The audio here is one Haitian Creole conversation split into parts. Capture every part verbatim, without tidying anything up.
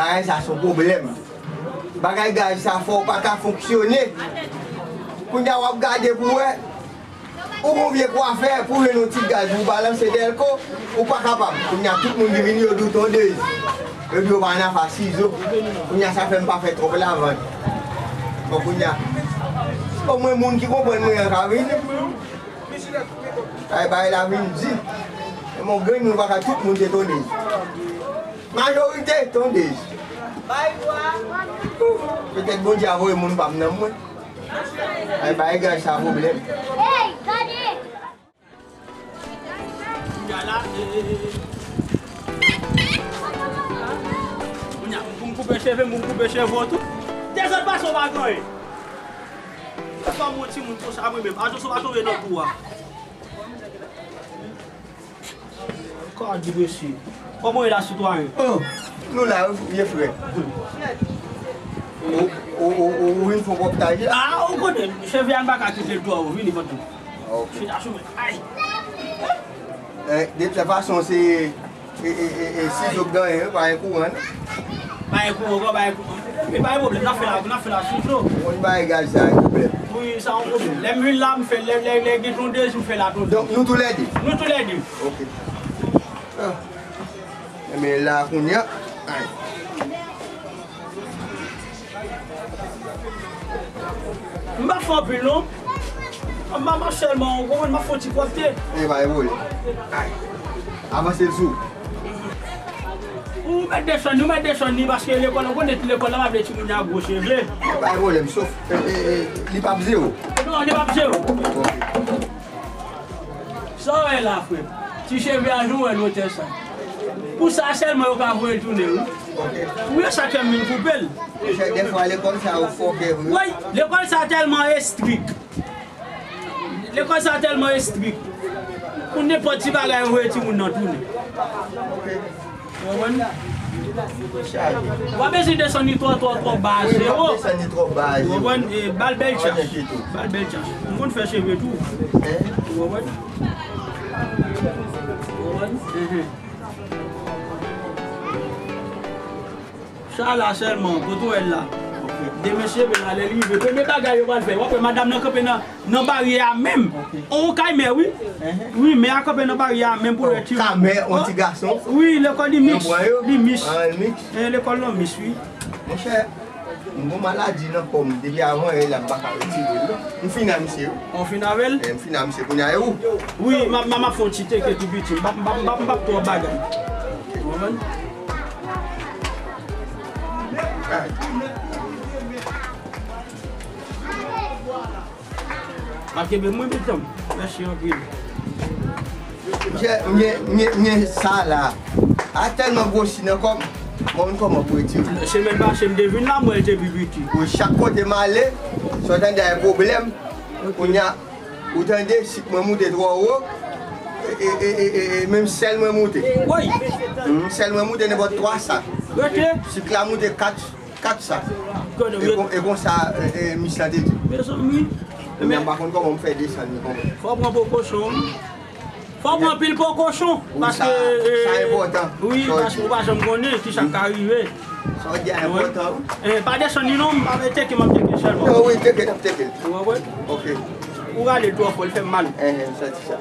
Ay, sa se yon pwoblèm. Bagay gaz sa fè w pa ka fonksyone. Kounye a w ap gade pou wè. Ou gon vye kwafè pou jwenn yon ti gaz pou w balanse dèlko, ou pa kapab. Kounye a tout moun ki vini yo di w tondez. Yo di yo pa nan afè sizo. Kounye a sa fè m pa fè twòp lavant. Bon, kounye a, omwen moun ki konprann mwen an ka vini. Ay, bagay la vin di. E mon grenn moun pa ka tout moun te tondez. Majorite tondez. Petèt Bondye a voye moun pa m nan mwen. Ay, bagay gaz sa pwoblèm. Hey, gade! Kounye a la, e, e, e. Kounye a, pou m koupe cheve, pou m koupe cheve w tou. Dezòd pase w pa gen anyen. Kòm yon timoun konsa, mwen menm. Ajan sou pa tonbe nan kou a. Kòman di mesye? Kòman w ye la, sitwayen? Oh, nou la, wi, vye frè. Ou, ou, ou, ou, ou vin fè yon pòtaj la? Ah, ou konnen, cheve a n pa ka kite l twò wo, vini, pantan. Ok. Chita sou mwen. Ay! Eh, de toute façon, se, e, e, e, e, sizo k genyen, wi, pa gen kouran, non. Pa gen kouran ankò, pa gen kouran. Men pa gen pwoblèm, n ap fè la, n ap fè la sizo. Moun bay gaz sa, gen pwoblèm. Wi, sa yon pwoblèm. Lè m vin la, m fè, lè, lè, lè gen tondez, m fè la tondez. Donk, nou toulède? Nou toulède. Ok. Ah. Men la, kounye a, ay. M pa fè anpil non. M pa mache sèlman, ou konprann, m ap fè yon ti pwòpte. E pa gen pwoblèm. Ay. Avanse l sou. Ou mèt desann, ou mèt desann li paske lekòl, ou konnen lekòl la pa vle timoun nan gwo cheve. E pa gen pwoblèm, sof, e, e, e, li p ap zewo. Non, li p ap zewo. Ok. Sa w wè la, frè m? Ti cheve a, jan w wè l wotè sa. Pou sa sèlman yo ka voye l tounen, wi. Wi, e sa k fè m vin koupe l. Monchè, dèfwa lekòl sa yo fòkè vre. Wi, lekòl sa tèlman estrik. Lekòl sa tèlman estrik. Pou nenpòt ti bagay, yo voye timoun nan tounen. Ou konprann? Chaje. W pa bezwen desann li twò, twò, twò ba a zewo. Wi, w pa desann li twò ba a zewo. Ou konprann? E, ba l bèl chans. Ba l bèl chans. M konn fè cheve tou. Hein? Ou konprann? Ou konprann? Mhm. Sa la sèlman, kote w wè l la. Ok. Demen cheve la, lè l rive. Premye bagay yo pral fè, w ap wè madanm nan kanpe nan nan baryè a menm. Ok. On kay mè, wi. Ehe. Wi, mè a kanpe nan baryè a menm pou lè ti. Ka mè, on ti gason. Wi, lekòl li miks. Li miks. Ah, li miks. Eh, lekòl lan miks, wi. Monchè, m gon maladi nan kò m. Depi avan yè la, m pa ka retire l, non. M fini a misye, wi. Ou fini avè l? Eh, m fini a misye. Kounye a, e ou? Wi, m ap, m ap fè yon ti teke tou piti. M p ap, m p ap, m p ap, m p ap twò bagay. Ou konprann? Ay. Pa kenbe m, wi, pitit m. Mèsi anpil. Monchè, m gen, m gen, m gen sa la. A tèlman gwosi nan kò m, mwen menm kòman pou retire? Semèn pase, m te vin la, m wè l te pi piti. Wi, chak kote m ale, sa w tande a pwoblèm. Kounye a, ou tande, sik mwen moute twò wo, e, e, e, e, e, menm sèl mwen moute. Wi. Hmm, sèl mwen moute nenpòt twa sak. Rete. Sik la moute kat. Kat sa. Gade, e kon-, e konsa, e, e, misye te di. Mezanmi. Ebyen, m pa konn kòman m fè desann li konsa. Fò w pran prekosyon, wi. Fò w pran anpil prekosyon. Wi, paske, sa, e, sa enpòtan. Wi, sa w paske di. Ou pa janm konnen ki sa k ka rive. Sa w di a enpòtan, wi. E, pa desann li non, m pa vle teke, m ap teke sèlman. Non, wi, teke, n ap teke. Ou konprann? Ok. Ou rale l twò fò, l fè m mal. E, e, m santi sa.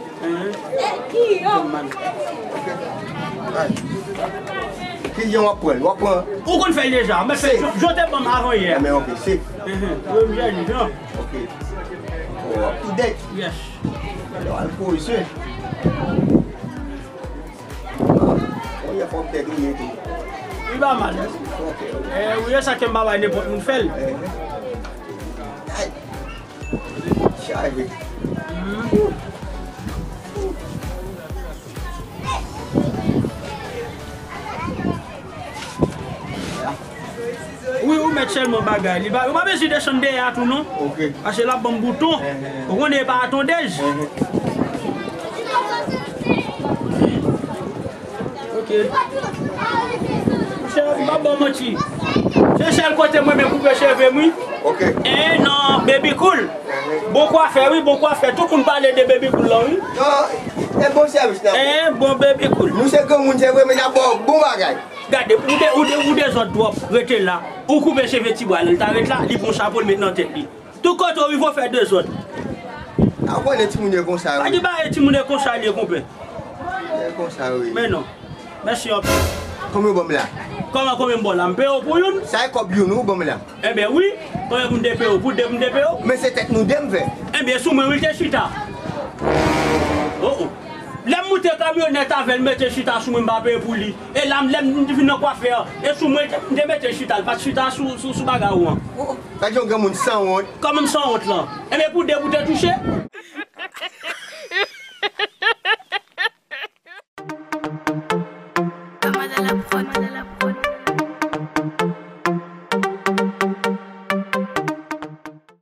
Ki jan w ap pran l? W ap pran. Ou konn fè l deja. Mwen fè, Joe te ban m avan yè. Men ok, se. Yo m jèn jan. Ok. W ap tou dèt. Yes. Lè w al poze. Ou yè fòk tèt ou ye tou. Li pa mal. Ok. Eh, ou yè sa ke m pa bay nenpòt moun fè l. Ay. Chaje. Wi, ou mèt sèlman bagay. Li pa, ou pa bezwen desann dèyè a tou non. Ok. Paske l ap ban m bouton. Ou konnen e pa tondèz. Ok. Monchè, m p ap ba w manti. Se sèl kote mwen renmen koupe cheve m, wi. Ok. E nan Baby Cool. Bon kwafè, wi, bon kwafè. Tout moun pale de Baby Cool lan, wi. Non, e bon sèvis nan. E bon Baby Cool. Nou se granmoun, se vre, men y ap ba w bon bagay. Gade, ou de, ou de, ou dezòd twòp, rete la. Ou koupe cheve ti bwa, li ta ret la, li pran chapo, li met nan tèt li. Tout kote w rive, w fè dezòd. A, ou konnen timoun yo konsa, wi. Pa gen bagay, timoun yo konsa, li ye, konpè. Yo konsa, wi. Men non. Mèsi anpil. Konbyen w ban m la? Kòman konbyen m ba w la? M peye w pou youn? Sa e kòb youn, wi, ou ban m la. Enben, wi. Konbyen pou m te peye w? Pou de pou m te peye w? Men se tèt nou de m fè. Enben, sou mwen, wi, l te chita. Oh, oh. Lè m moute kamyonèt avè l, mete chita sou mwen, m pa peye pou li. E la, lè m vin nan kwafè, e sou mwen, m te mete chita, l pa t chita sou, sou, sou bagay ou an. Gad yon granmoun sanwont. Kòman m sanwont lan? Enben, pou de pou te touche.